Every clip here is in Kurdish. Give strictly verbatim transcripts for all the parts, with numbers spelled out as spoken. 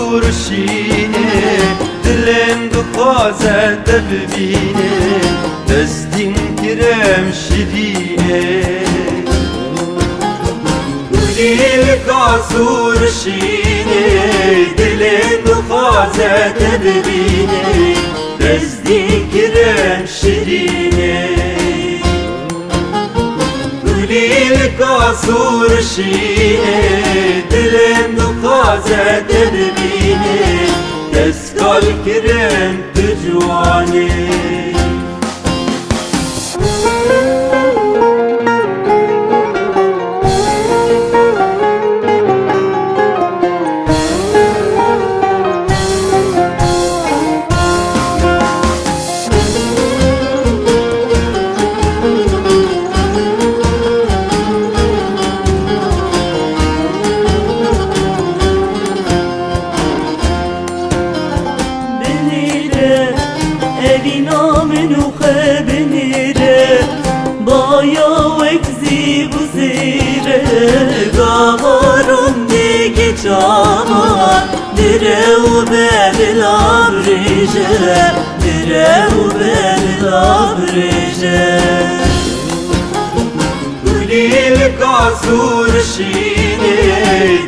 Hûr şînê, dilên dixwaze te bibînê, destîn kirem şirînê. Gulîlka sor şînê, dilên dixwaze te bibînê, destîn kirem şirînê. Gulîlka sor şînê, dilên dixwaze te bibînê, dest kal kirin tu ciwanî. Binêre, evîna min û xwe binêre, baya wek zîv û zêre, gava rûndê keça ma, dire û be bila birêje, dire û be bila birêje. Gulîlka sor şînê,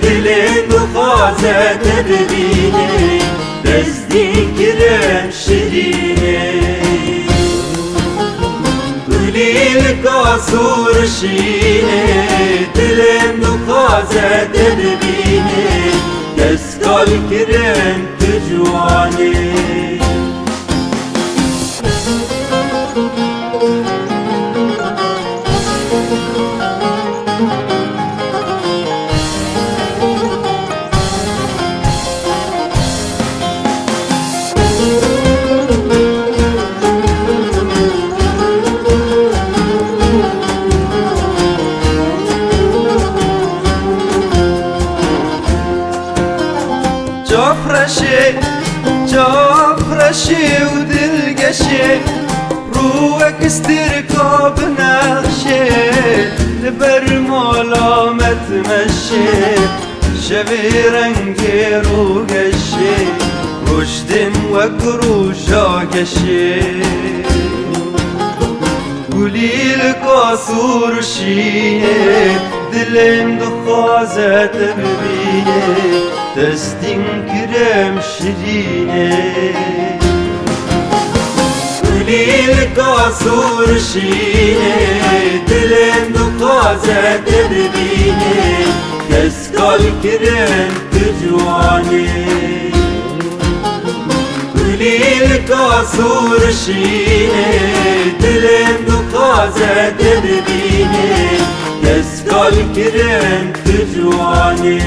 dilên dixwaze te bibînê, destîn kirem şirînê. Gulîlka sor şînê, dilên dixwaze te bibînê, dest kal kirin tu ciwanî. Çavreşê, çavreşê û dilgeşê, rû wek stirka binexşê, li ber mala me dimeşê, şevê rengê rûgeşê, roj tên wek roja geşê. Gulîlka sor şînê, dilên dixwaze te bibînê, destîn kirem şirînê. Gulîlka sor şînê, dilên dixwaze te bibînê, dest kal kirin tu ciwanî. Gulîlka sor şînê, dilên dixwaze te bibînê, dest kal kirin tu ciwanî.